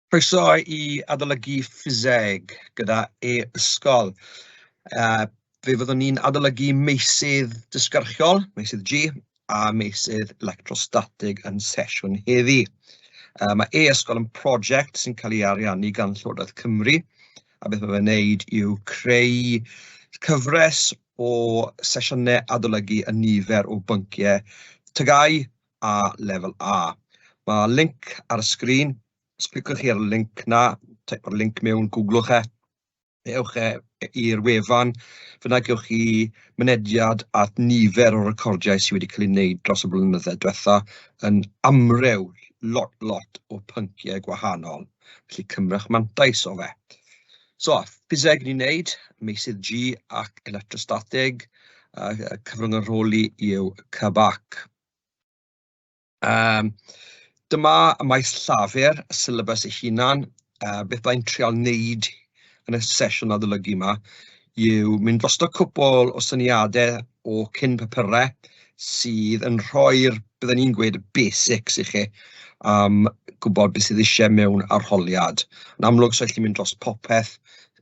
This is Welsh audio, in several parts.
Croeso i adolygu ffiseg gyda e-ysgol. Fe fyddwn ni'n adolygu meysydd disgyrchiol, meysydd G, a meysydd electrostatig yn sesiwn heddi. Mae e-ysgol yn prosiect sy'n cael ei ariannu gan Llywodraeth Cymru, a beth mae fe'n wneud yw creu cyfres o sesiynau adolygu yn nifer o bynciau TGAU a Lefel A. Mae link ar y sgrin. Os cliciwch chi ar y link 'na, teipo'r link mewn, googlwch e, ewch e i'r wefan, fan'na gewch chi mynediad at nifer o recordiau sydd wedi cael eu gwneud dros y blynyddoedd diwetha yn amryw, lot, lot o pynciau gwahanol. Felly cymrwch mantais o fe. So, ffiseg ni'n neud, meysydd G ac electrostatig, a cyfrwng y rholi yw CBAC. Dyma y maes llafur, y syllabus ei hunan. Beth byddai'n trial wneud yn y sesiwn adolygu yma yw mynd drosto cwpl o syniadau o cyn papurau sydd yn rhoi'r, bydden ni'n gweud, y basics i chi am gwybod beth sydd eisiau mewn arholiad. Yn amlwg, sa i'n gallu mynd dros popeth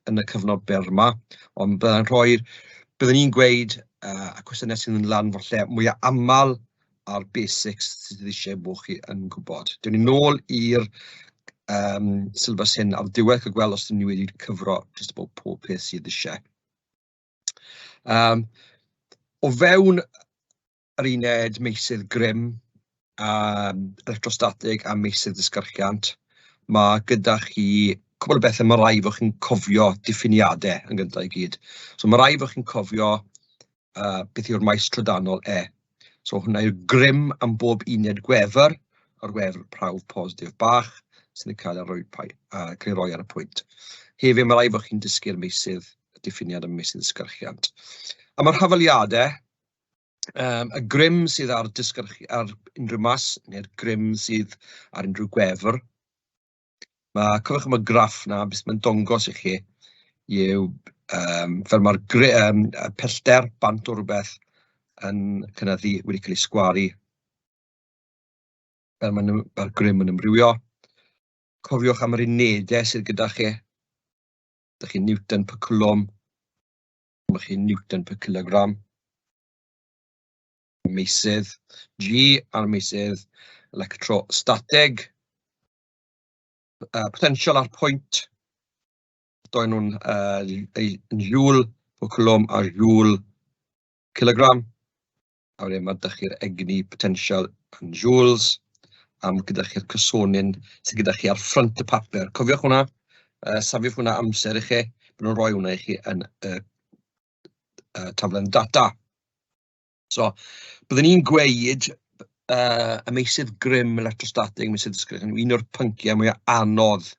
yn y cyfnod byr yma, ond byddai'n rhoi'r, bydden ni'n gweud, y cwestiynau sydd yn lan falle mwya aml a'r basics sydd eisiau bod chi yn gwybod. Dyn ni nôl i'r syllabus hyn ar ddiwedd cael gweld os dyn ni wedi cyfro jyst about pob peth sydd eisiau. O fewn yr uned meysydd grym, electrostatig a meysydd disgyrchiant, mae gyda chi cwbl o bethau mae rhaid fod chi'n cofio diffiniadau yn gyntaf i gyd. So mae rhaid fod chi'n cofio beth yw'r maes trydanol E. So hwnna yw'r grym am bob uned gwefr, yr wefr prawf positif bach sydd yn cael ei roi, cael ei roi ar y pwynt. Hefyd mae rhaid fod chi'n dysgu'r meysydd diffiniad am meysydd ysgyrchiant. A mae'r hafaliadau, y grym sydd ar, disgyrch, ar unrhyw mas, neu'r grym sydd ar unrhyw gwefr. Mae, cofiwch am y graff 'na, beth mae'n dangos i chi yw fel mae'r y pellter bant o rywbeth yn cynyddu wedi cael ei sgwaru, fel maen nhw, mae'r grym yn amrywio. Cofiwch am yr unedau sydd gyda chi. Dych chi Newton per coulomb, mae chi Newton per kilogram. Meysydd G a'r meysydd electrostatig. Potensial ar pwynt, doi nhw'n yn joule per coulomb a joule kilogram. A wedyn mae 'da chi'r egni potensial yn joules, a mae gyda chi'r cysonyn sydd gyda chi ar ffrynt y papur. Cofiwch hwnna, safiwch hwnna amser i chi, maen nhw'n rhoi hwnna i chi yn y taflen data. So, byddwn i'n gweud y meysydd grym electrostatig, meysydd ysgrifennu, yn un o'r pynciau mwyaf anodd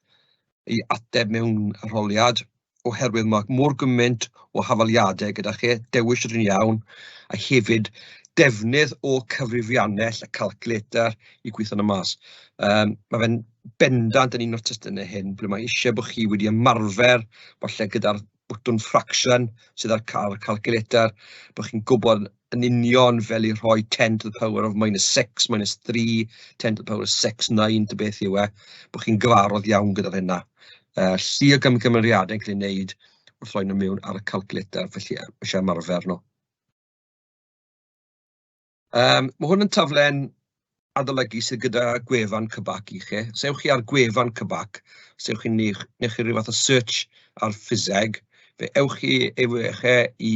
i ateb mewn arholiad, oherwydd mae mor gymaint o hafaliadau gyda chi, dewis yr un iawn, a hefyd defnydd o cyfrifiannell, y calculator, i gweithio yn y mas. Mae fe'n bendant yn un o'r testunau hyn, ble mae eisiau bod chi wedi ymarfer, falle gyda'r botwm fraction sydd ar y calculator, bod chi'n gwybod yn union fel i rhoi 10 to the power of minus 6, minus 3, 10 to the power of 6, 9, ta beth yw e, bod chi'n gyfarwydd iawn gyda'r hynna. Llu o gymgymeriadau'n cael ei wneud wrth roi nhw mewn ar y calculator, felly eisiau ymarfer nhw. Mae hwn yn taflen adolygu sydd gyda gwefan CBAC i chi. Os ewch chi ar gwefan CBAC, os ewch chi'n newch chi rhyw fath o search ar ffiseg, fe ewch chi ewch e i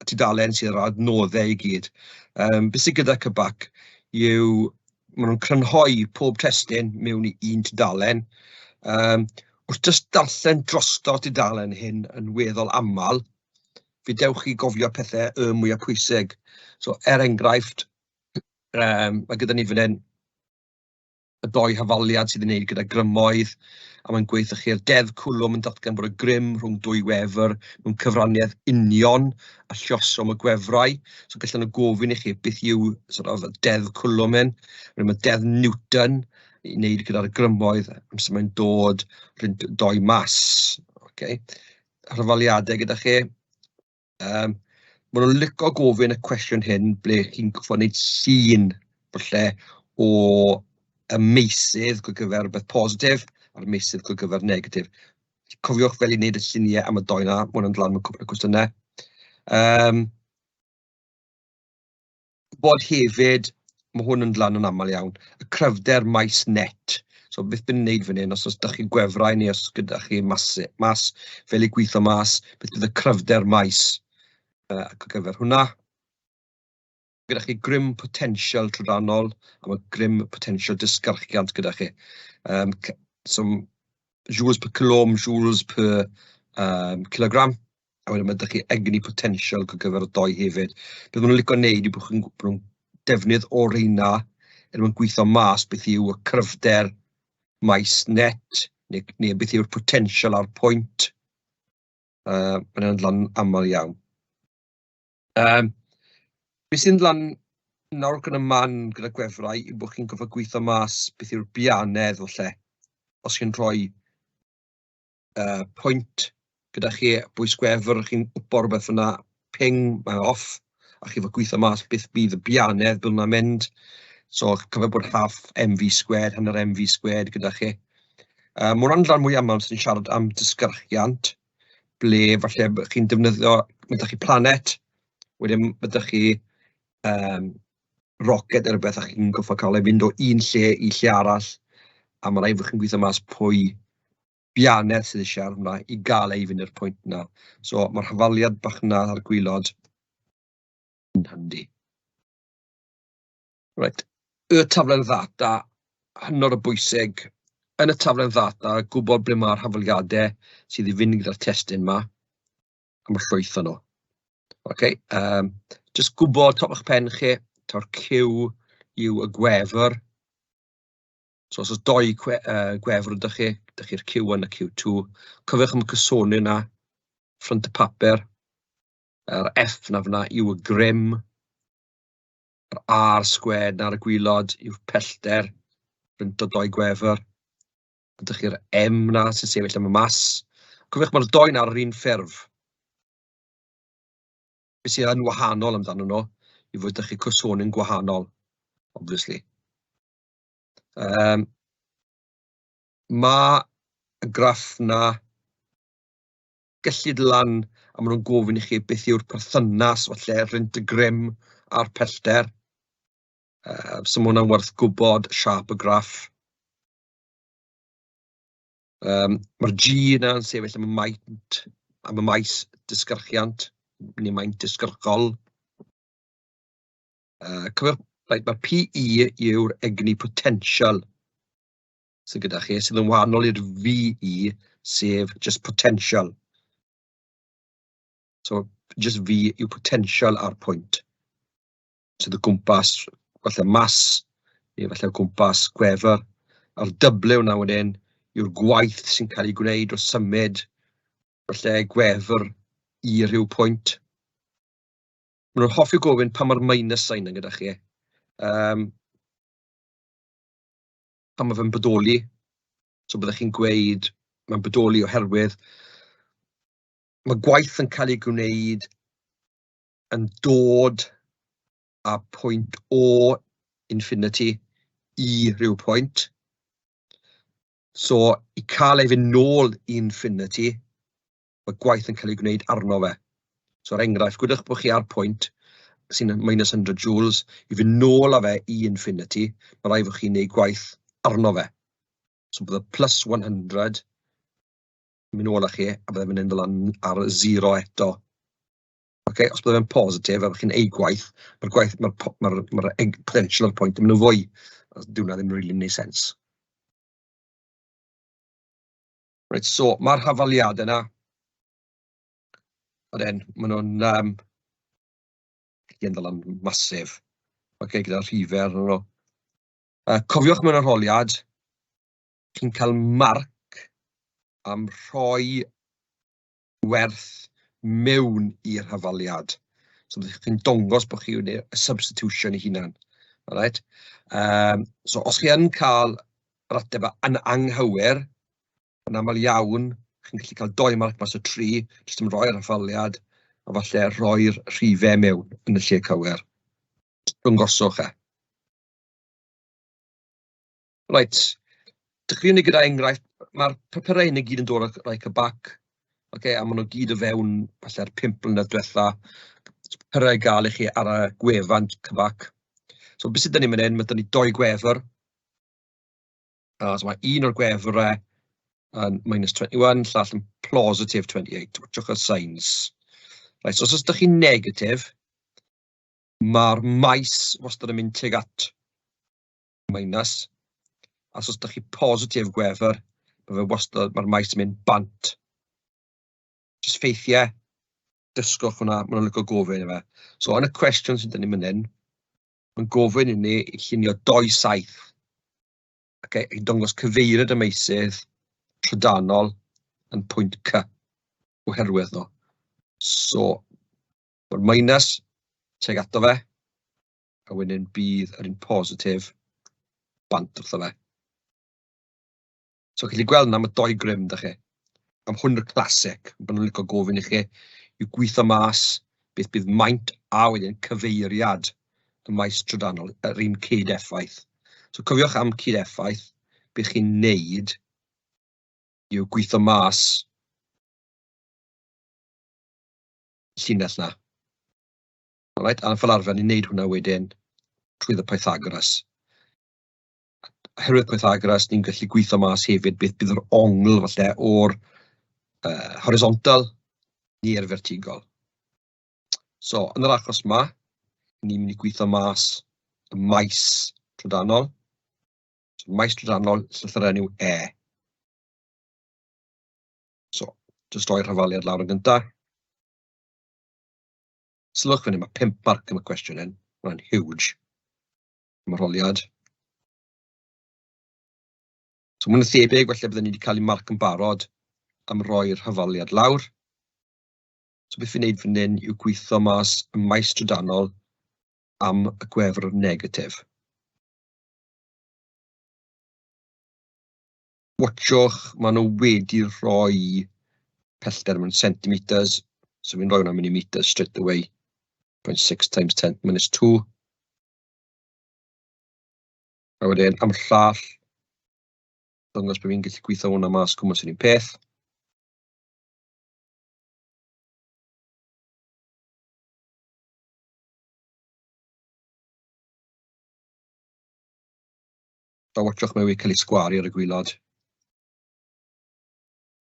tudalen sydd ar adnoddau i gyd. Beth sydd gyda CBAC yw maen nhw'n crynhoi pob testun mewn i un tudalen. Wrth jyst darllen drosto'r tudalen hyn yn weddol aml, fe dewch chi gofio pethau y mwyaf pwysig. So, er enghraifft, mae gyda ni fan hyn y doi hafaliad sydd yn wneud gyda grymoedd, a mae'n gweithio chi'r deddf Coulomb yn datgan bod y grym rhwng dwy wefr mewn cyfraniad union a lluoswm y gwefrau. So gallan nhw gofyn i chi beth yw sort of, deddf Coulomb hyn. Wedyn mae deddf Newton i wneud gyda'r grymoedd amser mae'n dod rhwng doi mas. Okay. Rhyfaliadau gyda chi. Maen nhw'n licio gofyn y cwestiwn hyn ble chi'n gorfod wneud llun falle o y meysydd ar gyfer rhywbeth positif a'r meysydd gogyfer negatif. Cofiwch fel i wneud y lluniau am y dou 'na, ma' hwnna'n dod lan mewn cwpl o cwestiynau. Gwybod hefyd, ma' hwn yn dod lan yn aml iawn, y cryfder maes net. So beth bydd ni'n wneud fan hyn, os oes 'da chi gwefrau neu os gyda chi mas, mas fel i gweithio mas, beth bydd y cryfder maes ar gyfer hwnna. Gyda chi grym potensial trydanol, a mae grym potensial disgyrchiant gyda chi. So joules per coulomb, joules per kilogram, a wedyn mae 'da chi egni potensial ar gyfer y dou hefyd. Beth maen nhw'n licio wneud yw bod chi'n bod nhw'n defnydd o reina er mwyn gweithio mas beth yw y cryfder maes net, neu beth yw'r potensial ar pwynt. Mae'n mynd lan aml iawn. Beth sy'n lan nawr gyda man gyda gwefrau yw bod chi'n gorfod gweithio mas beth yw'r bianedd falle, os chi'n rhoi pwynt gyda chi, bwys gwefr, chi'n wpo rhywbeth fyna, ping, mae off, a chi'n fod gweithio mas beth bydd y bianedd bydd hwnna'n mynd. So cofio bod half mv squared, hanner mv squared gyda chi. Mae hwnna'n rhan mwy aml sy'n siarad am disgyrchiant, ble falle chi'n defnyddio, mae 'da chi planet, wedyn mae 'da chi roced neu rywbeth a chi'n gorfod cael ei fynd o un lle i lle arall, a ma' raid bod chi'n gweithio mas pwy bianedd sydd eisiau ar hwnna i gael ei fynd i'r pwynt yna. So mae'r hafaliad bach yna ar y gwaelod yn handi. Reit, y taflen ddata, hynod o bwysig. Yn y taflen ddata, gwybod ble mae'r hafaliadau sydd i fynd gyda'r testun yma, a mae llwyth o nhw. Ok, jyst gwybod top eich pen chi, taw'r Q yw y gwefr. So os oes dou gwefr ydych chi, ydych chi'r Q1 a Q2. Cofiwch am y cysoni yna, ffrynt y papur. Yr F na fyna yw y grym. Yr R squared na ar y gwylod yw'r pellter rhynt o dou gwefr. Ydych chi'r M na sy'n sefyll am y mas. Cofiwch mae'r dou na ar yr un ffurf. Beth sydd yn wahanol amdano nhw yw fod ydych chi cysoni'n gwahanol, obviously. Mae y graff na gyllid lan a maen nhw'n gofyn i chi beth yw'r perthynas falle rhynt y grym a'r pellter. So mae hwnna'n werth gwybod siâp y graff. Mae'r G yna yn sefyll am y maint, am y maes disgyrchiant, neu maint disgyrchol. Cofiwch, reit, mae PE yw'r egni potensial sydd gyda chi, sydd yn wahanol i'r VE, sef just potential. So, just V yw potential ar pwynt, sydd o gwmpas falle mas, neu falle o gwmpas gwefr. A'r W na wedyn yw'r gwaith sy'n cael ei gwneud o symud falle gwefr i rhyw pwynt. Maen nhw'n hoffi gofyn pa mae'r minus sign yn gyda chi. Pan mae fe'n bodoli. So byddech chi'n gweud mae'n bodoli oherwydd mae gwaith yn cael ei gwneud yn dod â pwynt o infinity i ryw pwynt. So i cael ei fynd nôl i infinity, mae gwaith yn cael ei gwneud arno fe. So er enghraifft, gwydwch bod chi ar pwynt sy'n minus 100 joules, i fynd nôl â fe i infinity, mae rhaid fod chi'n gwneud gwaith arno fe. So bydd y plus 100 yn mynd nôl â chi, a bydd e'n mynd lan ar 0 eto. Okay? Os bydd e'n positif, a chi'n ei gwaith, mae'r gwaith, mae'r ma ma potential o'r pwynt yn mynd yn fwy. Dyw hwnna ddim really wneud sens. Reit, so mae'r hafaliad yna. Ond maen nhw'n gallu lan masif. Ok, gyda'r rhifau arnyn nhw. Cofiwch mewn arholiad, chi'n cael marc am rhoi werth mewn i'r hafaliad. So byddwch chi'n dangos bod chi wedi y substitution ei hunan. Alright? So os chi yn cael yr ateb yn anghywir, yn aml iawn, chi'n gallu cael 2 marc mas o 3, jyst am roi'r hafaliad, a falle rhoi'r rhifau mewn yn y lle cywir. Dangoswch e. Reit, dechreuwn ni gyda enghraifft Mae'r papurau hyn i gyd yn dod o'r rhai Cybac, ocê, a maen nhw gyd o fewn falle'r 5 mlynedd diwetha. Papurau i gael i chi ar y gwefan Cybac. So beth sydd 'da ni fan hyn, mae 'da ni dou gwefr. So mae un o'r gwefrau yn minus 21, llall yn positive 28. Watchwch y signs. Right, so os ydych chi'n negatif, mae'r maes wastad yn mynd tuag at minus. A os ydych chi positif gwefr, mae fe wastad, mae'r maes yn mynd bant. Jyst ffeithiau, dysgwch hwnna, maen nhw'n licio gofyn i fe. So yn y cwestiwn sydd 'da ni fan hyn, mae'n gofyn i ni i llunio dou saeth, okay, i dangos cyfeiriad y meysydd trydanol yn pwynt C oherwydd nhw. So, mae'r minus tuag ato fe, a wedyn bydd yr un positif bant wrtho fe. So chi'n gallu gweld 'na ma' dou grym 'da chi. A ma' hwn yw'r classic, maen nhw'n licio gofyn i chi i gweithio mas beth bydd maint a wedyn cyfeiriad y maes trydanol, yr un cyd-effaith. So cofiwch am cyd-effaith, be chi'n neud yw gweithio mas llinell 'na. Alright, a fel arfer ni'n neud hwnna wedyn trwy y Pythagoras. Oherwydd Pythagoras, ni'n gallu gweithio mas hefyd beth bydd yr ongl falle o'r horizontal neu'r vertigol. So, yn yr achos yma, ni'n mynd i gweithio mas y maes trydanol. So, maes trydanol, llythyren yw E. So, jyst roi'r hafaliad lawr yn gyntaf. Sylwch fan hyn, mae 5 marc am y cwestiwn hyn. Mae'n huge. Am arholiad. So mwy na thebyg, falle byddwn ni wedi cael ei marc yn barod am roi'r hafaliad lawr. So beth fi'n neud fan hyn yw gweithio mas y maes trydanol am y gwefr negatif. Watchwch, maen nhw wedi rhoi pellter mewn centimetres, so fi'n rhoi hwnna mewn i metres straight away. 0.6 times 10 minus 2. A wedyn am y llall, dangos bod fi'n gallu gweithio hwnna mas cwmws yr un peth. A watchwch mae wedi cael ei sgwaru ar y gwylod.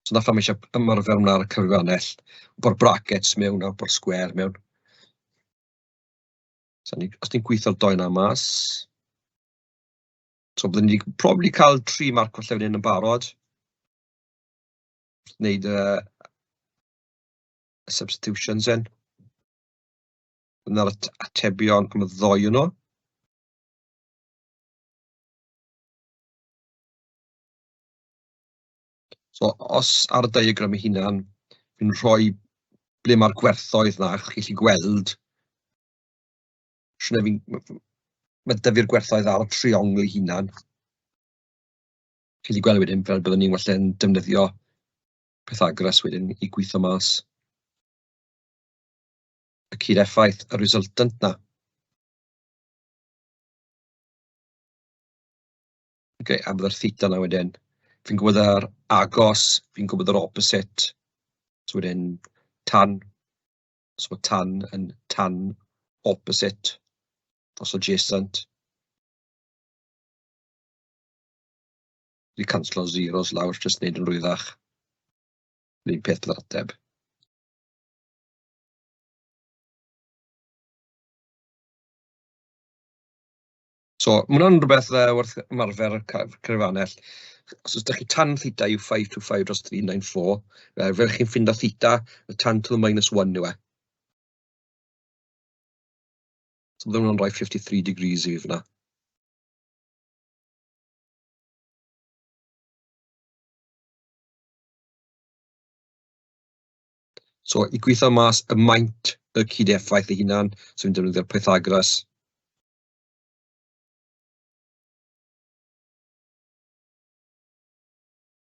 So na pham eisiau ymarfer hwnna ar y cyfrifiannell, bo'r brackets mewn a bo'r square mewn. So ni, os ni'n gweithio'r doi na mas, so byddwn ni wedi probably cael 3 marc falle fan hyn yn barod. Wneud y substitutions yn. Dyna'r atebion am y ddoi yno. So os ar y diagram ei hunan, fi'n rhoi ble mae'r gwerthoedd 'na, chi'n gallu gweld Siwrne fi'n... Mae 'da fi'r gwerthoedd ar y triongl ei hunan. Chi'n gallu gweld wedyn fel byddwn ni'n falle'n defnyddio Pythagoras wedyn i gweithio mas y cyd-effaith, y resultant 'na. Ok, a byddai'r theta 'na wedyn. Fi'n gwybod yr agos, fi'n gwybod yr opposite. So wedyn tan, so mae tan yn tan opposite dros adjacent. Fi canslo zeros lawr, jyst wneud yn rwyddach. Yr un peth byddai'r ateb. So, ma' hwnna'n rywbeth wrth ymarfer y cyfannell. Os oes 'da chi tan theta yw 525 dros 394, fel chi'n ffindo theta, y tan to the minus 1 yw e. So bydde hwnna'n rhoi 53 degrees i fi fan'na. So i gweithio mas y maint y cyd-effaith ei hunan, so fi'n defnyddio'r Pythagoras.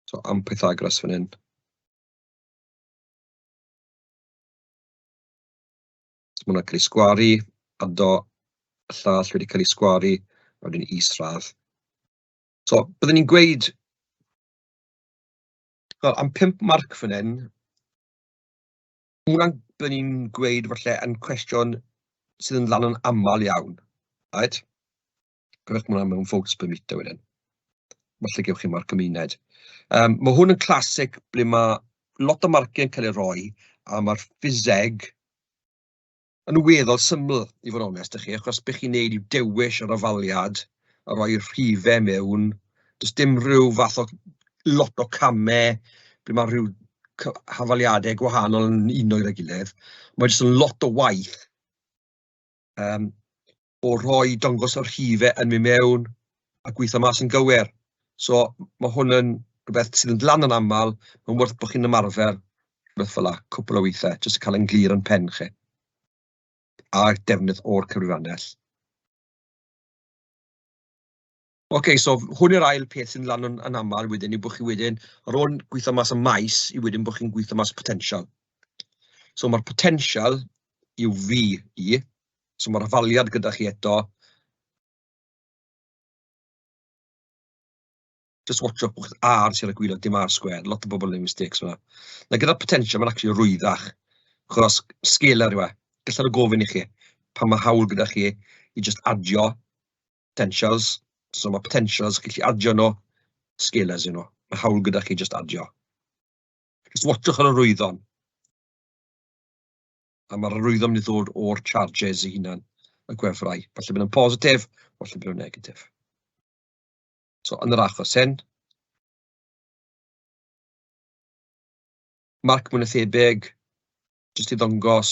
So am Pythagoras fan hyn. So ma' hwnna'n cael ei sgwaru, ado y llall wedi cael ei sgwaru, a wedyn isradd. So byddwn ni'n gweud Wel, am 5 marc fan hyn, hwnna'n, byddwn ni'n gweud falle, yn cwestiwn sydd yn lan yn aml iawn. Right? Cofiwch, mae hwnna mewn volts per meter wedyn. Falle gewch chi marc gymuned. Mae hwn yn classic ble mae lot o marciau'n cael ei roi a mae'r ffiseg yn weddol syml, i fod yn onest â chi, achos be chi'n neud yw dewis yr ofaliad a rhoi rhifau mewn. Does dim rhyw fath o lot o camau ble mae rhyw hafaliadau gwahanol yn uno gyda'i gilydd. Mae jyst yn lot o waith o rhoi dangos y rhifau yn mynd mewn a gweithio mas yn gywir. So mae hwn yn rhywbeth sydd yn lan yn aml, mae'n werth bod chi'n ymarfer rhywbeth fel 'na cwpl o weithiau, jyst i cael yn glir yn pen chi. A defnydd o'r cyfrifannell. Oce, so hwn yw'r ail peth sy'n lan yn aml wedyn, yw bod chi wedyn, ar ôl gweithio mas y maes, i wedyn bod chi'n gweithio mas y potensial. So mae'r potensial yw V i, so mae'r hafaliad gyda chi eto. Just watch out bod R sy'n ar y gwylod, dim R squared. Lot o bobl yn gwneud mistakes fyna. Na gyda'r potensial, mae'n actually rwyddach. Achos scalar yw e. Gallan nhw gofyn i chi pan mae hawl gyda chi i just adio potentials. So mae potentials, chi'n gallu adio nhw, scalars yw nhw. Mae hawl gyda chi just adio. Just watchwch ar yr arwyddon. A mae'r arwyddon mynd i ddod o'r charges eu hunan, y gwefrau. Falle bydd nhw'n positif, falle bydd nhw'n negatif. So yn yr achos hyn, marc mwy na thebyg, jyst i ddangos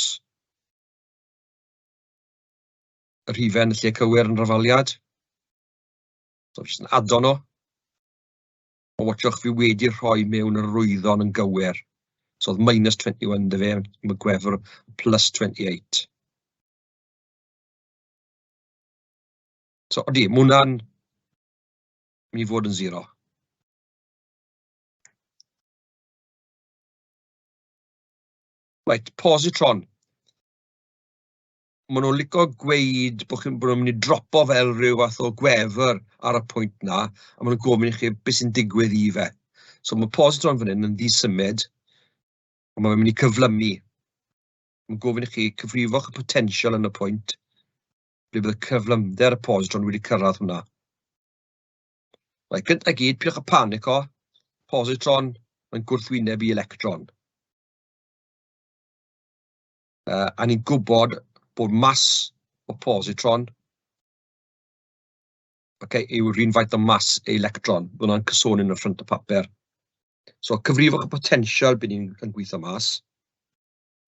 y rhifau yn y lle cywir yn rafaliad. So jyst yn ado nhw. Ond watchwch, fi wedi rhoi mewn yr arwyddon yn gywir. So oedd minus 21 dy fe, mae gwefr plus 28. So odi, mae hwnna'n mynd i fod yn zero. Right, positron. Maen nhw'n licio gweud bod chi'n bod nhw'n mynd i dropo fel rhyw fath o gwefr ar y pwynt 'na, a maen nhw'n gofyn i chi beth sy'n digwydd i fe. So mae positron fan hyn yn ddisymud, ond mae fe'n mynd i cyflymu. Mae'n gofyn i chi cyfrifo'ch y potensial yn y pwynt ble bydd y cyflymder y positron wedi cyrraedd hwnna. Right, gyntaf gyd, pidwch â panico, positron, mae'n gwrthwyneb i electron. A ni'n gwybod bod mas o positron, okay, yw'r un faint o mas electron. Mae hwnna'n cysoni yn y ffrynt y papur. So cyfrifwch y potensial bydd ni'n yn gweithio mas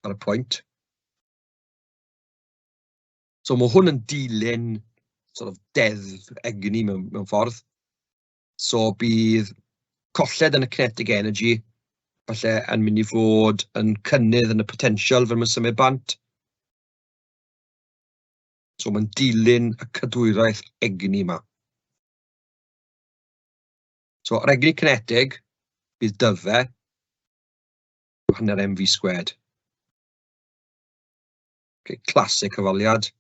ar y pwynt. So mae hwn yn dilyn sort of deddf egni mewn ffordd. So bydd colled yn y kinetic energy falle yn mynd i fod yn cynnydd yn y potensial fel mae'n symud bant. So mae'n dilyn y cadwyraeth egni yma. So yr egni cinetig bydd dyfe hanner mv squared. Okay, classic cyfaliad.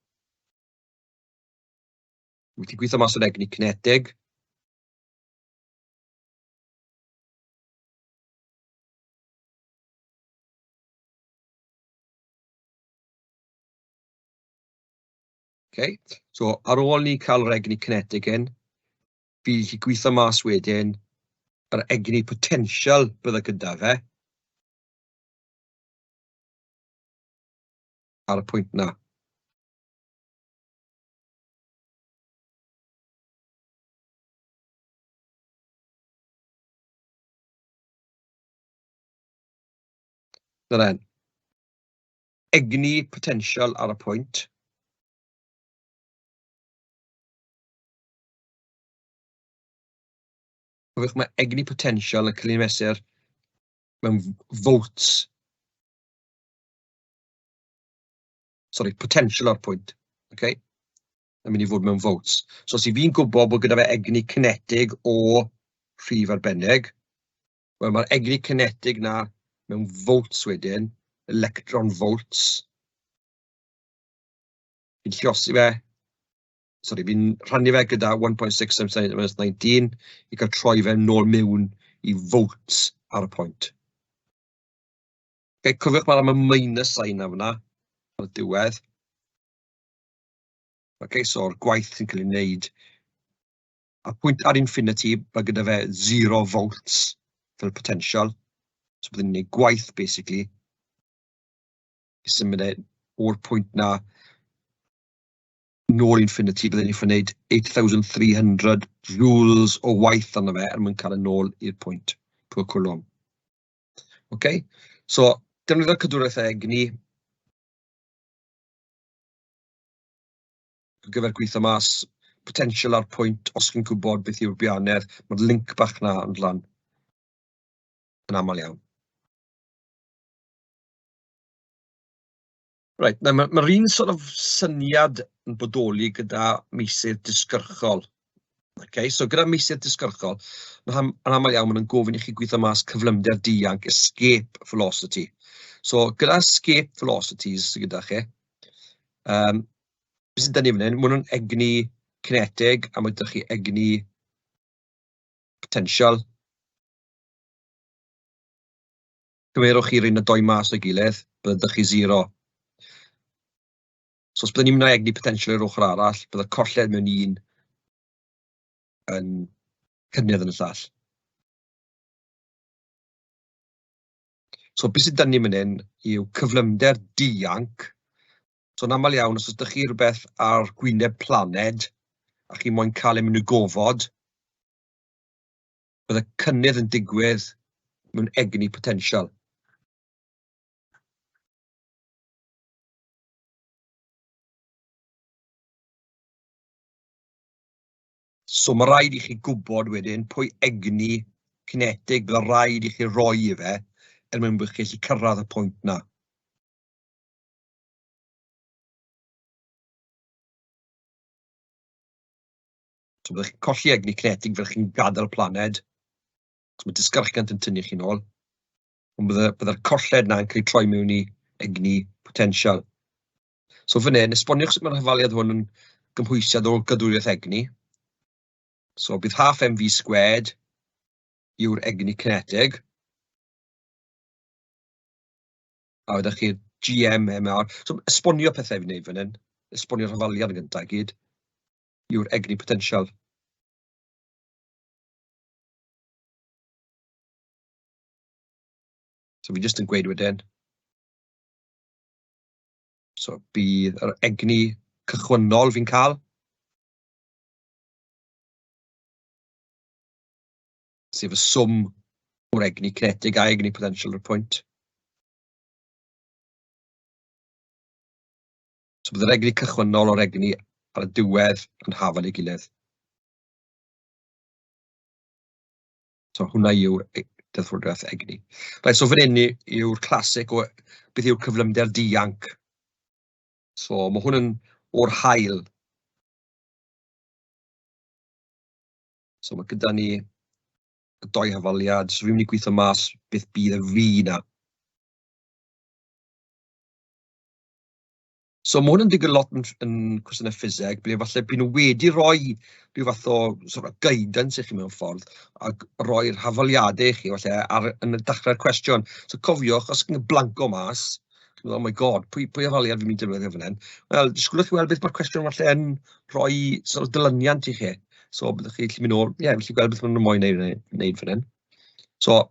Wedi gweithio mas o'r egni cinetig. Okay. So ar ôl ni cael yr egni cinetig hyn, fi wedi gweithio mas wedyn yr egni potensial bydde gyda fe ar y pwynt na. Dyna then. Egni potensial ar y pwynt. Cofiwch, mae egni potensial yn cael ei mesur mewn volts. Sorry, potensial ar pwynt. Okay? Yn mynd i fod mewn volts. So os i fi'n gwybod bod gyda fe egni cinetig o rhif arbennig, wel mae'r egni cinetig na mewn volts wedyn, electron volts. Fi'n lliosi fe, sorry, fi'n rhannu fe gyda 1.6 times 10 minus 19 i cael troi fe nôl mewn i volts. ar y pwynt. Okay, cofiwch mae'r am y minus sign na fyna ar y diwedd. Okay, so'r gwaith sy'n cael ei wneud. A pwynt ar infinity, mae gyda fe 0 volts fel potential. So byddwn ni'n gwneud gwaith, basically, i symud e o'r pwynt na nôl infinity, byddwn ni'n gwneud 8,300 joules o waith arno fe er mwyn cael e nôl i'r pwynt per coulomb. Okay? So, defnyddio cadwraeth egni ar gyfer gweithio mas potensial ar pwynt, os chi'n gwybod beth yw'r bianedd, mae'r link bach na yn lan yn aml iawn. Reit, nawr mae'r ma un sort of syniad yn bodoli gyda meysydd disgyrchol. Okay, so gyda meysydd disgyrchol, yn aml iawn maen nhw'n gofyn i chi gweithio mas cyflymder dianc, escape velocity. So gyda escape velocities sydd gyda chi, beth sy'n dynnu fan hyn, maen nhw'n egni cinetig a mae gyda chi egni potensial. Cymerwch chi'r un y doi mas o'i gilydd, byddwch chi zero. So os byddwn ni'n mynd â egni potensial i'r ochr arall, byddai'r colled mewn un yn cynnydd yn y llall. So beth sydd dynnu fan hyn yw cyflymder dianc. So yn aml iawn, os ydych chi rhywbeth ar gwyneb planed a chi moyn cael ei mynd i gofod, bydd y cynnydd yn digwydd mewn egni potensial. So mae rhaid i chi gwybod wedyn pwy egni cinetig bydd rhaid i chi roi i fe er mwyn bod chi'n gallu cyrraedd y pwynt na. So byddwch chi'n colli egni cinetig fel chi'n gadael planed, so mae disgyrchiant yn tynnu chi nôl, ond bydde'r bydde colled na'n cael ei troi mewn i egni potensial. So fan hyn, esboniwch sut mae'r hafaliad hwn yn gymhwysiad o gadwriaeth egni. So bydd half mv squared yw'r egni cinetig. A wedyn chi'r GMMR. So esbonio pethau fi'n neud fan hyn. Esbonio'r hafaliad yn gyntaf i gyd yw'r egni potensial. So fi jyst yn gweud wedyn. So bydd yr egni cychwynnol fi'n cael, sef y swm o'r egni cinetig a egni potensial o'r pwynt. So bydd yr egni cychwynnol o'r egni ar y diwedd yn hafal ei gilydd. So hwnna yw'r deddfwriaeth egni. Right, so fan hyn yw'r classic o beth yw'r cyflymder dianc. So mae hwn yn o'r haul. So mae gyda ni y doi hafaliad. So fi'n mynd i gweithio mas beth bydd y fi na. So ma' hwn yn digwydd lot yn yn cwestiynau ffiseg, ble falle byd nhw wedi rhoi rhyw fath o sort of guidance i chi mewn ffordd, ac roi'r hafaliadau i chi falle ar, yn y dechrau'r cwestiwn. So cofiwch, os chi'n blanco mas, chi'n meddwl, oh my god, pwy, pwy hafaliad fi'n mynd i defnyddio fan hyn? Wel, disgwylwch chi weld beth mae'r cwestiwn falle yn rhoi sort of dilyniant i chi. So byddwch chi'n gallu mynd nôl, ie, yeah, felly gweld beth maen nhw'n moyn wneud, wneud fan hyn. So,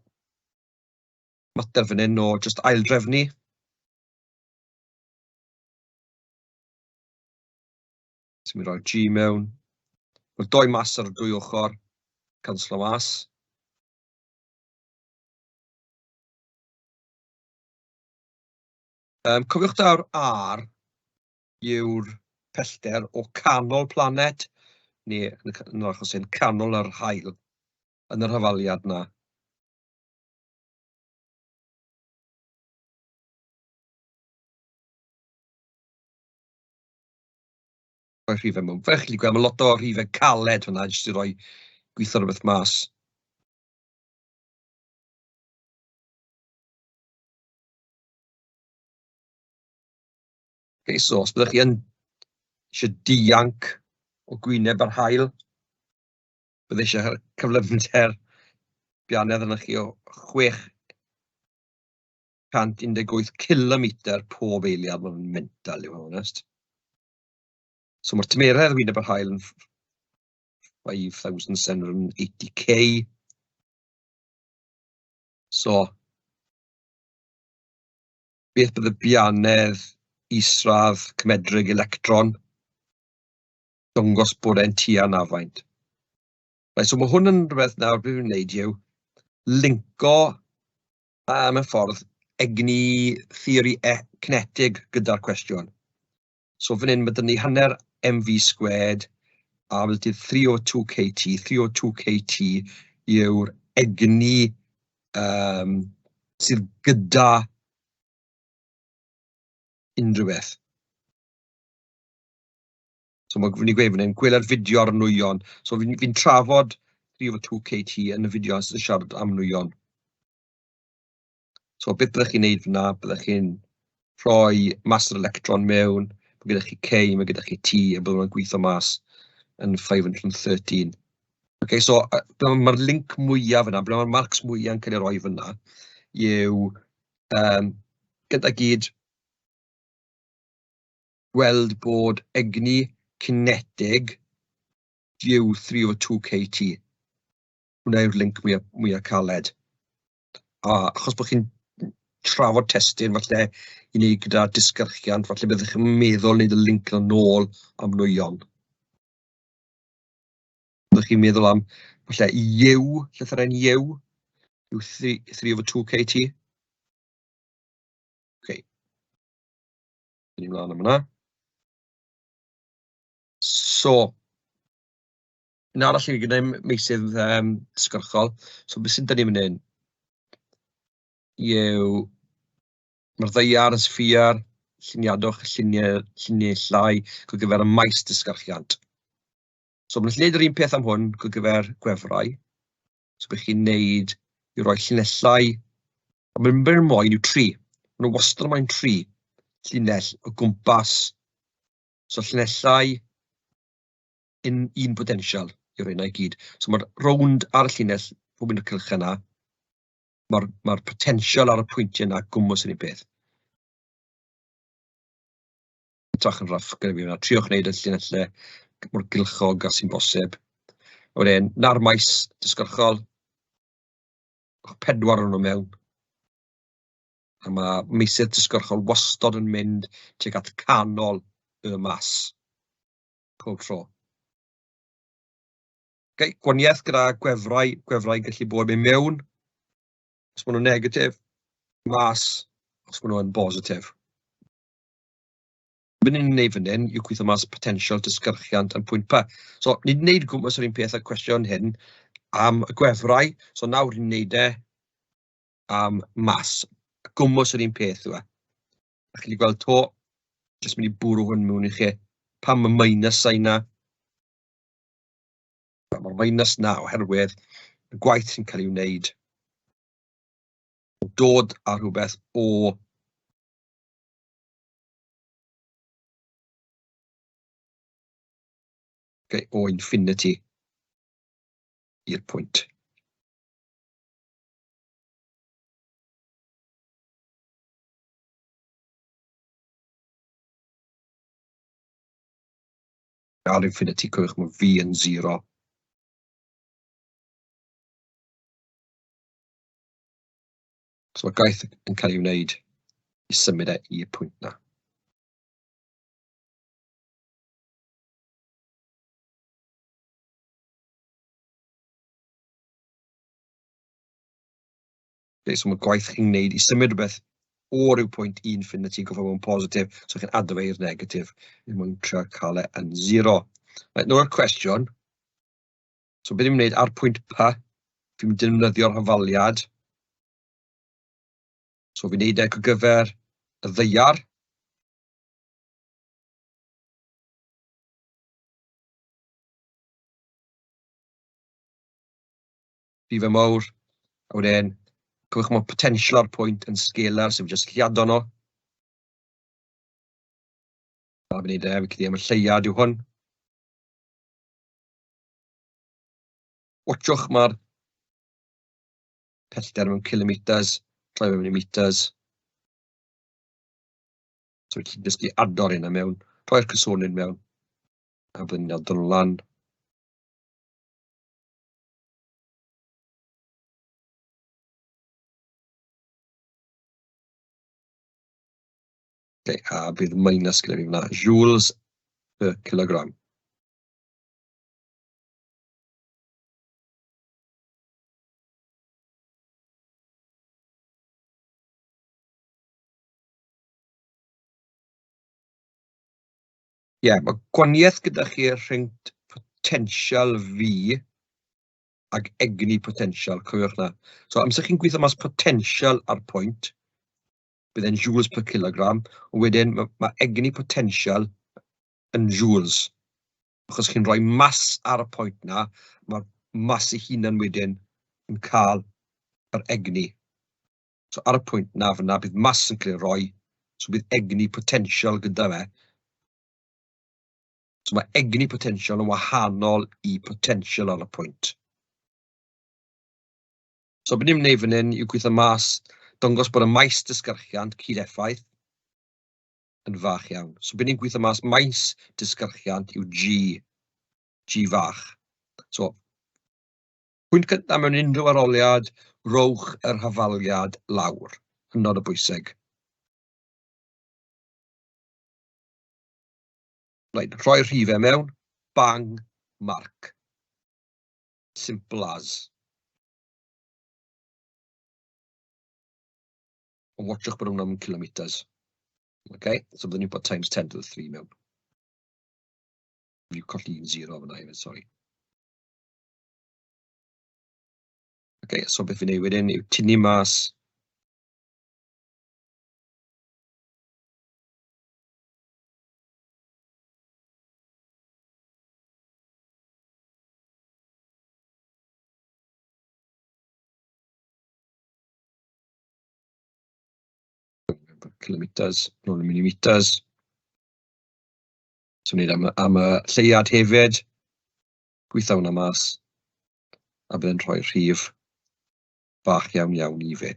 mater fan hyn o just aildrefnu. So mi roi G mewn. Mae'r doi mas ar y dwy ochr, canslo mas. Cofiwch daw'r R yw'r pellter o canol planet, neu yn yr achos hyn, canol yr haul, yn yr hafaliad na. Rhoi rhifau mewn. Fel chi'n gweld, mae lot o rhifau caled fyna, jyst i roi gweithio rhywbeth mas. Okay, so os byddwch chi yn eisiau dianc o gwyneb ar haul, bydde eisiau cyflymder. Bianedd yna chi o 618 kilometr pob eiliad, mae'n mental i fod yn onest. So mae'r tymeredd wyneb yr haul yn 5780k. So, beth bydd y bianedd isradd cymedrig electron? Dangos bod e'n tua 'na faint. Right, so mae hwn yn rhywbeth nawr, beth fi'n wneud yw linko mewn ffordd egni theori cinetig gyda'r cwestiwn. So fan hyn mae 'da ni hanner mv squared a mae 'da ti 3 over 2 kt. 3 over 2 kt yw'r egni sydd gyda unrhyw beth. So mae fi'n gweud fan hyn, gweler fideo ar nwyon. So fi'n fi trafod 3 over 2 kt yn y fideo sy'n siarad am nwyon. So beth byddech chi'n neud fyna, byddech chi'n rhoi mas yr electron mewn, mae gyda chi K, mae gyda chi T, a byddwn nhw'n gweithio mas yn 513. Okay, so mae'r link mwyaf fyna, ble mae'r marks mwyaf yn cael ei roi fyna, yw gyda gyd gweld bod egni cinetig yw 3 over 2 kt. Hwna yw'r link mwyaf, mwyaf caled. A achos bod chi'n trafod testun falle i wneud gyda disgyrchiant, falle byddwch chi'n meddwl wneud y link yna nôl am nwyon. Byddwch chi'n meddwl am falle U, llythyren U, yw 3 over 2 kt. Okay. Ni mlaen am hwnna. So, un arall i gyda meysydd disgyrchol. So, beth sy'n dynnu fan hyn yw mae'r ddaear yn sffïar, lluniadwch lluniau, lluniau llai ar gyfer y maes disgyrchiant. So, mae'n gwneud yr un peth am hwn ar gyfer gwefrau. So, beth chi'n neud yw rhoi llinellau, a mae'n mynd moyn yw tri. Maen nhw wastad yn moyn tri llinell o gwmpas. So, llinellau un, un potensial yw'r rheina i gyd. So, mae'r rownd ar y llinell, pob un o'r cylchau yna, mae'r mae potensial ar y pwyntiau yna gwmws yr un peth. Edrych yn rough gyda fi hwnna. Triwch wneud y llinellau mor gylchog â sy'n bosib. A wedyn, na'r maes disgyrchol, pedwar o'n nhw mewn. A mae meysydd disgyrchol wastod yn mynd tuag at canol y mas. Pob tro. Okay, gwaniaeth gyda gwefrau, gwefrau gallu bod mynd mewn, os maen nhw'n negatif, mas, os maen nhw'n bositif. Be ni'n gwneud fan hyn yw gweithio mas potensial disgyrchiant yn pwynt P. So, ni wedi gwneud gwmpas yr un peth â'r cwestiwn hyn am y gwefrau, so nawr ni'n gwneud e am mas. Gwmws yr un peth yw e. A chi wedi gweld to, jyst mynd i bwrw hwn mewn i chi. Pam y minus sign na? Mae'r minus na oherwydd y gwaith sy'n cael ei wneud dod â rhywbeth o okay, o infinity i'r pwynt. Ar infinity, cofiwch mae v yn 0. So mae gwaith yn cael ei wneud i symud e i'r pwynt na. Okay, so mae gwaith chi'n gwneud i symud rhywbeth o ryw pwynt i infinity gofod bod yn positif, so chi'n ado fe i'r negatif er mwyn trio cael e yn zero. Right, nôl i'r cwestiwn. So beth ni'n wneud ar pwynt P, fi'n mynd defnyddio'r hafaliad. So fi'n neud e ar gyfer y ddaear. Rhifau mawr. A wedyn, cofiwch mae potensial ar pwynt yn scalar, sef jyst lliado nhw. A fi'n neud e, fi'n credu am y lleuad yw hwn. Watchwch, mae'r Pellter mewn kilometres, troi mewn i meters. So ti'n jyst i ador hynna mewn, rhoi'r cysonyn mewn, a byddwn ni'n ador nhw lan. Okay, a bydd minus gyda fi fyna, joules per kilogram. Ie, yeah, mae gwaniaeth gyda chi rhwng potensial V ag egni potensial, cofiwch na. So amser chi'n gweithio mas potensial ar pwynt, bydd e'n joules per kilogram, ond wedyn mae, ma egni potensial yn joules. Achos chi'n rhoi mas ar y pwynt na, mae'r mas ei hunan wedyn yn cael yr egni. So ar y pwynt na fyna, bydd mas yn cael ei roi, so bydd egni potensial gyda fe. So mae egni potensial yn wahanol i potensial ar y pwynt. So beth ni'n wneud fan hyn yw gweithio mas, dangos bod y maes disgyrchiant cyd-effaith yn fach iawn. So beth ni'n gweithio mas maes disgyrchiant yw G, G fach. So pwynt cyntaf mewn unrhyw aroliad, rowch yr hafaliad lawr. Hynod o bwysig. Right, rhoi'r rhifau mewn, bang, marc. Simple as. Ond watchwch bod hwnna'n kilometres. Okay, so byddwn ni'n bod times 10 to the 3 mewn. Fi'n colli un zero fyna hefyd, sorry. Okay, so beth fi'n neud wedyn yw tynnu mas kilometres, nôl i millimetres. So wneud am, am y lleiad hefyd. Gweithio hwnna mas. A bydd yn rhoi rhif bach iawn iawn i fi.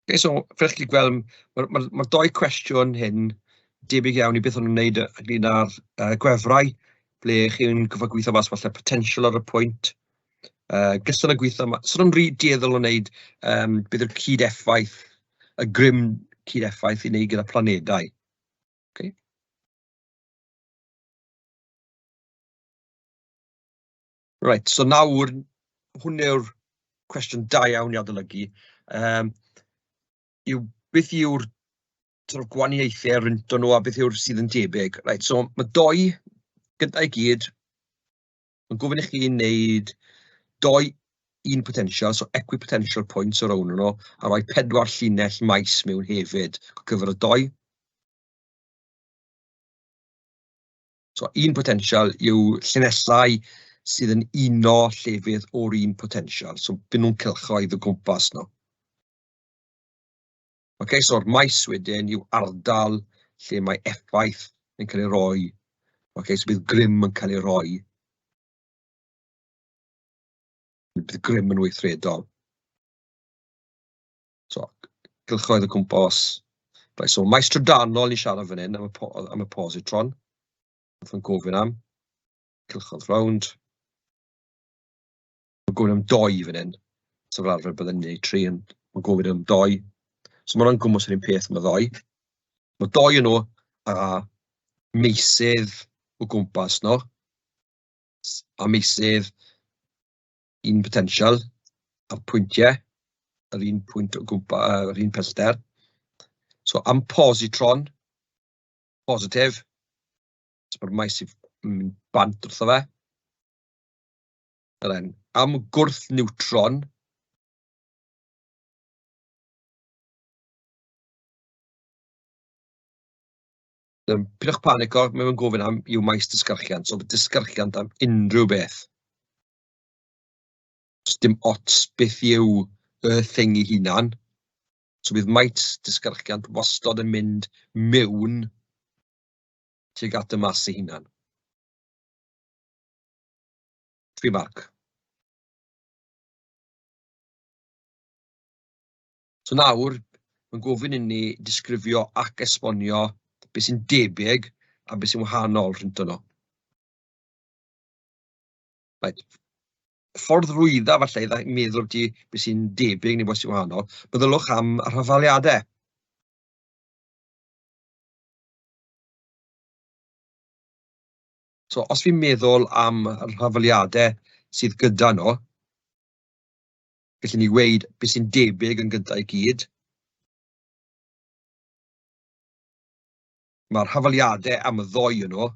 Okay, so fel chi'n gweld, mae'r ma, ma doi cwestiwn hyn debyg iawn i beth o'n nhw'n wneud ynglyn â'r gwefrau, ble chi'n gyfo gweithio mas falle potensial ar y pwynt. Gyson yn gweithio, so nhw'n rhy dueddol o wneud beth yw'r cyd-effaith, y grym cyd-effaith i wneud gyda planedau. Okay. Right, so nawr, hwn yw'r cwestiwn da iawn i adolygu. Um, yw, beth yw'r sort of gwahaniaethau rhynto nhw a beth yw'r sydd yn debyg? Right, so mae doi gyda'i gyd, mae'n gofyn i chi wneud doi un potensial, so equipotential points o'r rownd nhw, a rhoi pedwar llinell maes mewn hefyd, cyfer y doi. So un potensial yw llinellau sydd yn uno llefydd o'r un potensial. So byd nhw'n cylchoedd o gwmpas nhw. Okay, so'r maes wedyn yw ardal lle mae effaith yn cael ei roi. Okay, so bydd grym yn cael ei roi. Bydd grym yn weithredol. So, gylchoedd o gwmpas. Right, so maes trydanol ni siarad fan hyn am y, am y positron. Wrth yn gofyn am. Cylchoedd rownd. Mae'n gofyn am doi fan hyn. So fel arfer byddwn ni'n gwneud tri, ond mae'n gofyn am doi. So mae'n gwmws yr un peth am y ddoi. Mae doi yn nhw a meysydd o gwmpas nhw. A meysydd un potensial a'r pwyntiau, yr un pwynt o gwmpa, yr un pellter. So am positron, positif, so mae'r maes i mynd bant wrtho fe. Fel hyn. Am gwrth niwtron, Pidwch panico, mae'n gofyn am yw maes disgyrchiant, so disgyrchiant am unrhyw beth. So dim ots beth yw y thing ei hunan. So bydd maint disgyrchiant wastod yn mynd mewn tuag at y mas ei hunan. 3 marc. So nawr, mae'n gofyn i ni disgrifio ac esbonio beth sy'n debyg a beth sy'n wahanol rhyngddyn nhw. Right. Ffordd rwydda falle i meddwl ti beth sy'n debyg neu beth sy'n wahanol, meddylwch am y rhafaliadau. So os fi'n meddwl am y rhafaliadau sydd gyda nhw, gallwn ni weud beth sy'n debyg yn gyntaf i gyd. Mae'r hafaliadau am y ddoi yn nhw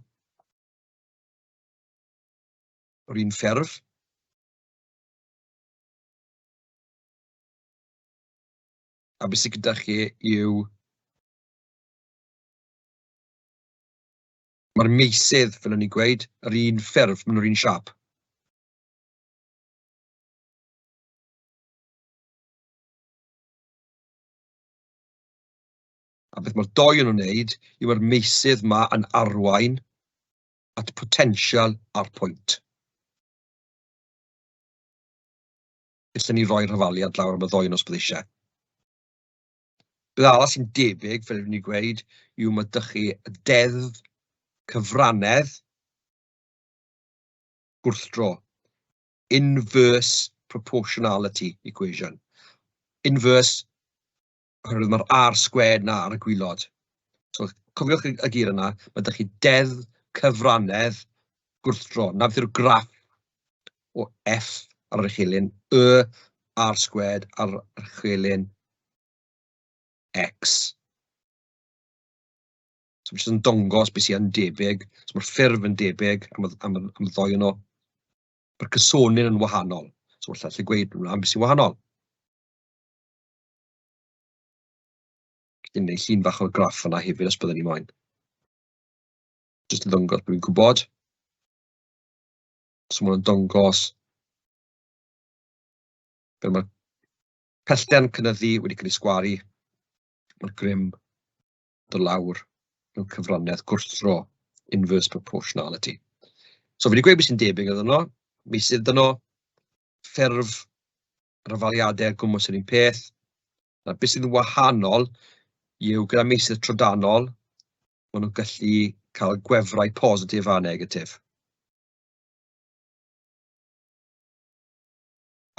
o'r un ffurf. A beth sydd gyda chi yw mae'r meysydd, fel o'n i'n gweud, yr un ffurf, maen nhw'r un siâp. A beth mae'r doi yn nhw'n wneud yw mae'r meysydd 'ma yn arwain at potensial a'r pwynt. Gallwn ni roi'r hafaliad lawr am y ddoi os bydd eisiau. Beth arall sy'n debyg, fel o'n i'n gweud, yw mae dych chi deddf cyfrannedd gwrthdro. Inverse proportionality equation. Inverse, oherwydd mae'r r squared 'na ar y gwylod. So cofiwch y geir yna, mae 'da chi deddf cyfrannedd gwrthdro. 'Na beth yw'r graff o F ar yr echelin, Y r squared ar yr echelin X. So mae jyst yn dangos beth sy'n debyg. So mae'r ffurf yn debyg am y, am y, am y ddoi nhw. Mae'r cysonyn yn wahanol. So falle allai gweud am beth sy'n wahanol. Gallu gwneud llun bach o'r graff yna hefyd os byddwn ni moyn. Jyst yn ddangos bod fi'n gwybod. So mae'n dangos fel mae'r pellter yn cynyddu wedi cael ei sgwaru, mae'r grym dod lawr mewn cyfraniad gwrthdro, inverse proportionality. So fi wedi gweud beth sy'n debyg iddyn nhw, meysydd dyn nhw, ffurf, yr hafaliadau gwmws yr un peth. Na, beth sydd yn wahanol yw gyda meysydd trydanol, maen nhw'n gallu cael gwefrau positif a negatif.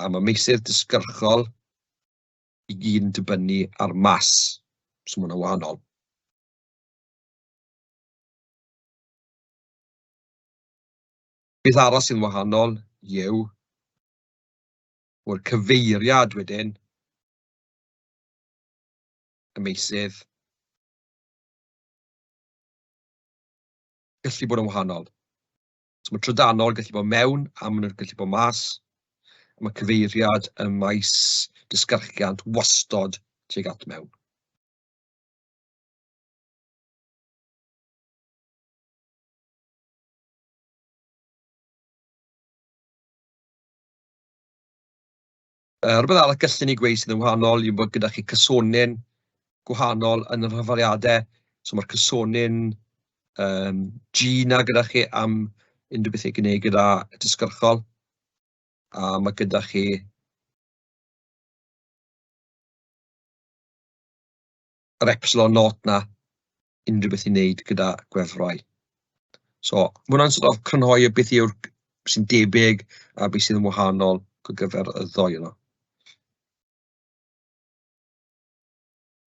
A mae meysydd disgyrchol i gyd yn dibynnu ar mas, so mae hwnna'n wahanol. Beth arall sy'n wahanol yw o'r cyfeiriad wedyn, y meysydd, gallu bod yn wahanol. So mae trydanol gallu bod mewn a maen nhw'n gallu bod mas. A mae cyfeiriad y maes disgyrchiant wastod tuag at mewn. Rhywbeth arall gallen ni gweud sydd yn wahanol yw bod gyda chi cysonyn gwahanol yn yr hafaliadau. So mae'r cysonyn um, G 'na gyda chi am unrhyw beth i gwneud gyda disgyrchol. A mae gyda chi yr epsilon naught 'na, unrhyw beth i wneud gyda gwefrau. So, ma' hwnna'n sort of crynhoi o beth yw'r sy'n debyg a beth sydd yn wahanol ar gyfer y ddou yno.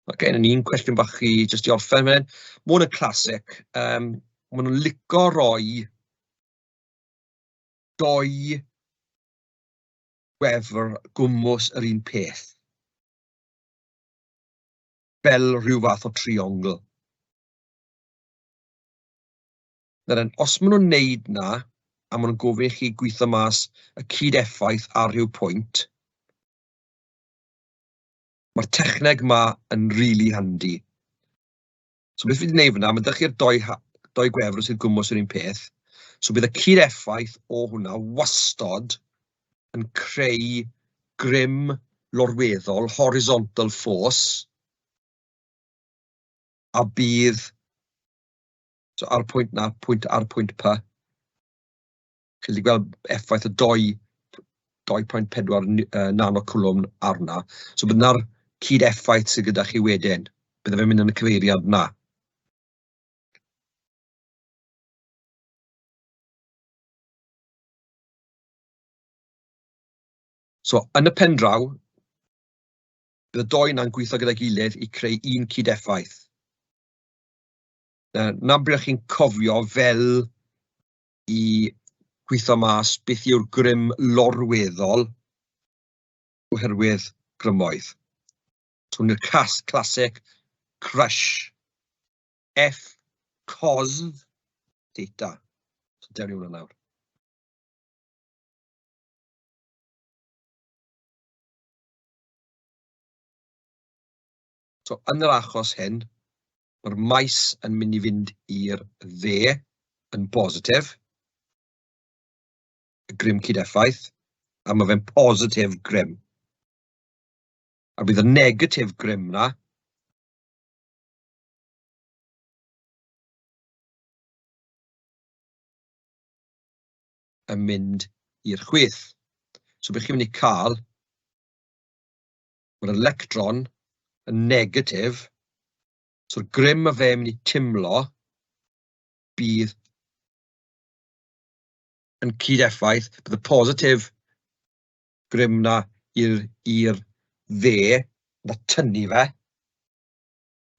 Oce, okay, un cwestiwn bach i jyst i orffen fan hyn. Ma' hwn yn classic. Um, maen nhw'n lico roi doi gwefr gwmws yr un peth. Fel rhyw fath o triongl. Nawr, os maen nhw'n neud 'na, a maen nhw'n gofyn i chi gweithio mas y cyd-effaith ar rhyw pwynt, mae'r techneg 'ma yn rili handi. So beth fi wedi gwneud fan'na, mae 'da chi'r doi, doi gwefr sydd gwmws yr un peth, so bydd y cyd-effaith o hwnna wastod yn creu grym lorweddol, horizontal force, a bydd, so ar y pwynt na, pwynt ar pwynt P, chi'n gallu gweld effaith y 2.4 nanocoulomb arna. So bydd 'na'r cyd-effaith sydd gyda chi wedyn. Bydde fe'n mynd yn y cyfeiriad 'na. So yn y pen draw, bydd y dou 'na'n gweithio gyda'i gilydd i creu un cyd-effaith. Na bryd chi'n cofio fel i gweithio mas beth yw'r grym lorweddol oherwydd grymoedd. So hwn yw'r cas classic crush F cos theta. So dewn ni hwnna nawr. So yn yr achos hyn, mae'r maes yn mynd i fynd i'r dde yn bositif, y grym cyd-effaith, a mae fe'n positif grym. A bydd y negatif grym na yn mynd i'r chwith. So beth chi'n mynd i cael, mae'r electron yn negatif, so'r grym mae fe'n mynd i timlo bydd yn cyd-effaith, bydd y positif grym na i'r dde, na tynnu fe,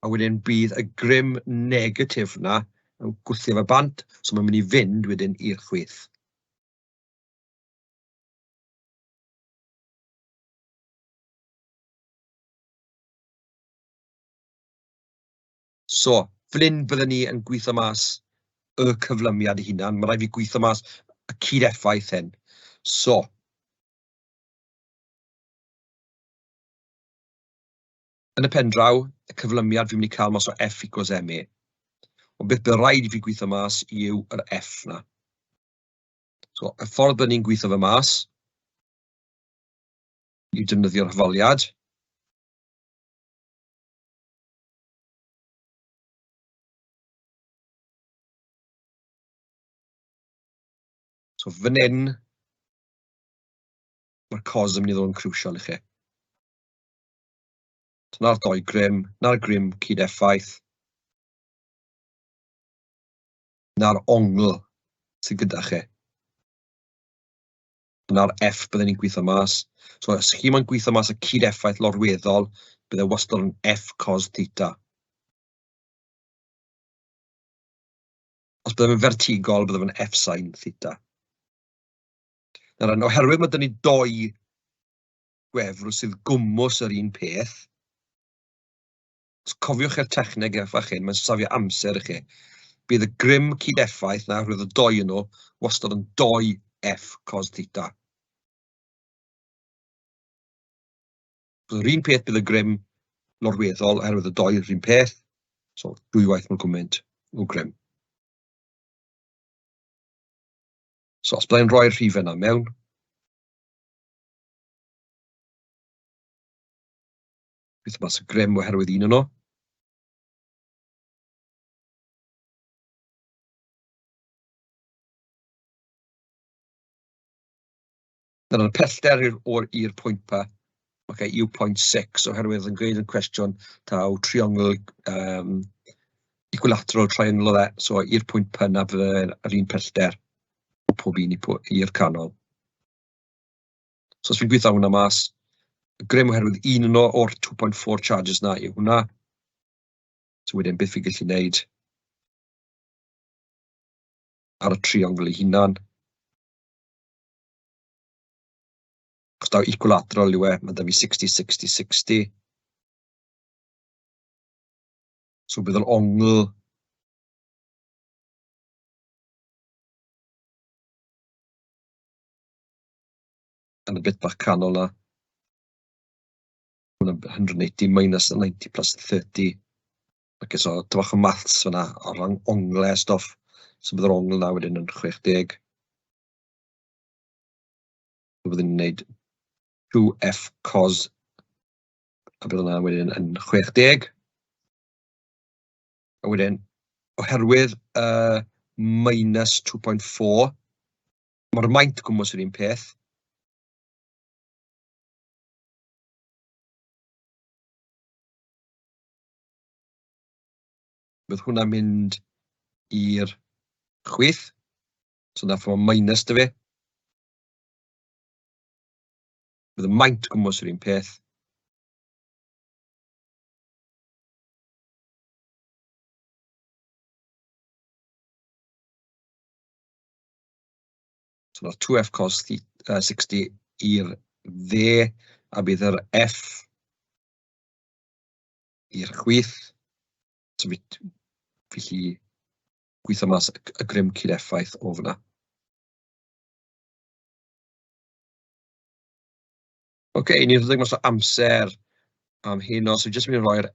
a wedyn bydd y grym negatif na yn gwthio fe bant, so mae'n mynd i fynd wedyn i'r chwith. So, fel hyn byddwn ni yn gweithio mas y cyflymiad ei hunan. Mae rhaid fi gweithio mas y cyd-effaith hyn. So, yn y pen draw, y cyflymiad fi'n mynd i cael mas o F equals MA. Ond beth bydd rhaid i fi gweithio mas yw yr F na. So, y ffordd byddwn ni'n gweithio fe mas yw defnyddio'r hafaliad. So fan hyn, mae'r cos yn mynd i ddod yn crucial i chi. So 'na'r dou grym, 'na'r grym cyd-effaith, 'na'r ongl sydd gyda chi. 'Na'r F bydden ni'n gweithio mas. So os chi moyn gweithio mas y cyd-effaith lorweddol, bydde wastad yn F cos theta. Os bydde fe'n fertigol, bydde fe'n F sin theta. Nawr, oherwydd mae 'da ni dou gwefr sydd gwmws yr un peth, os cofiwch chi'r techneg fach hyn, mae'n safio amser i chi. Bydd y grym cyd-effaith na, oherwydd y dou yn nhw, wastad yn dou F cos theta. Bydd yr un peth bydd y grym lorweddol oherwydd y dou yr un peth, so dwywaith mor gymaint o grym. So os byddai'n rhoi'r rhifau yna mewn, Beth mas y grym oherwydd un yno. Dyna'r pellter i'r pwynt pa, okay, yw 0.6 oherwydd yn gweud yn cwestiwn taw triongl equilateral triangle oedd e, so i'r pwynt pa na fydde'r un pellter o pob un i'r canol. So os fi'n gweithio hwnna mas, y grym oherwydd un yno o'r 2.4 charges na yw hwnna. So wedyn beth fi'n gallu gwneud ar y triongl ei hunan. Os daw equilateral yw e, mae da fi 60, 60, 60. So bydd yr ongl yn y bit bach canol 'na. Hwnna 180 minus 90 plus 30. Ok, so tipyn bach o maths fan'na o ran onglau a stwff. So bydd yr ongl 'na wedyn yn 60. So byddwn ni'n gwneud 2F cos, a bydd hwnna wedyn yn 60. A wedyn, oherwydd y minus 2.4, mae'r maint gwmws yr un peth. Bydd hwnna'n mynd i'r chwith, so na ffordd minus 'da fi. Bydd y maint gwmws yr un peth. So mae'r 2f cos 60 i'r dde, a bydd yr f i'r chwith. So fi felly gweithio mas y grym cyd-effaith o fyna. Oce, okay, ni'n rhedeg mas o amser am heno, so jyst mynd i roi'r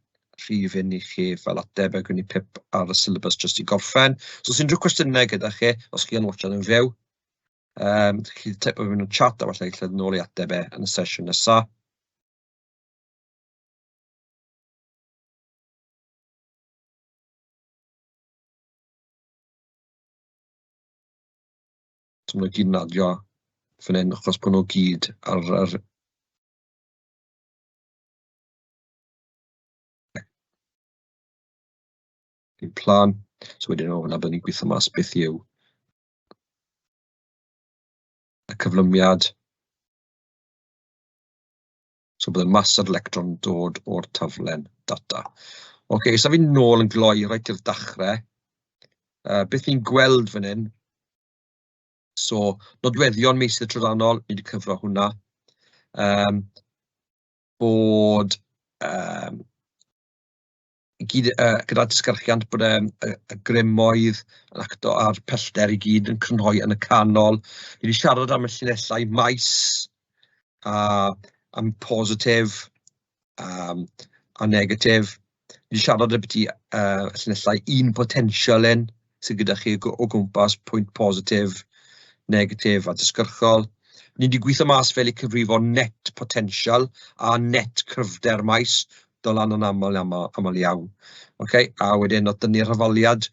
rhif hyn i chi fel ateb a gwneud pip ar y syllabus jyst i gorffen. So os unrhyw cwestiynau gyda chi, os chi yn watchan yn fyw, chi teipo fe mewn y chat a falle allai nôl i ateb e yn y sesiwn nesaf. So maen nhw gyd yn adio fan hyn, achos bod nhw gyd ar yr un plan. So wedyn o hwnna byddwn ni'n gweithio mas beth yw y cyflymiad. So bydd y mas yr electron yn dod o'r taflen data. Oce, so fi'n nôl yn gloi reit i'r dechrau. Beth ni'n gweld fan hyn, so nodweddion meysydd trydanol, ni wedi cyfro hwnna. Bod i gyd, gyda disgyrchiant bod y grymoedd yn acto ar pellter i gyd yn crynhoi yn y canol. Ni wedi siarad am y llinellau maes a am positif a negatif. Ni wedi siarad ambiti llinellau un potensial un sydd gyda chi o gwmpas pwynt positif, negatif a disgyrchol. Ni wedi gweithio mas fel i cyfrifo net potential a net cryfder maes, dod lan yn aml, aml, aml iawn. Okay? A wedyn oedd dynnu'r hafaliad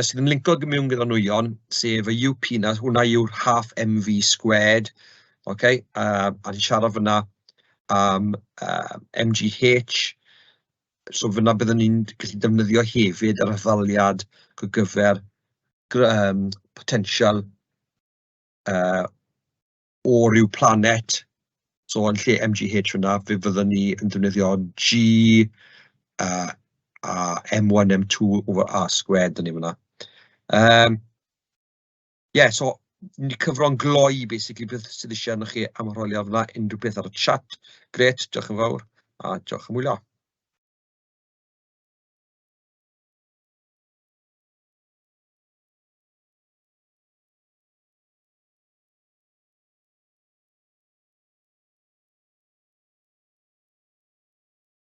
sydd yn linko mewn gyda nwyon, sef y UP na, hwnna yw'r half MV squared. Okay? A ni'n siarad fyna am MGH, so fyna byddwn ni'n gallu defnyddio hefyd yr hafaliad ar gyfer potensial o ryw planet. So yn lle MGH fyna, fe fyddwn ni yn defnyddio G a M1, M2 over R squared dyn ni fyna. Ie, so ni 'di cyfro'n gloi basically beth sydd eisiau arnoch chi am yr holiad fyna. Unrhyw beth ar y chat, grêt, diolch yn fawr a diolch am wylio.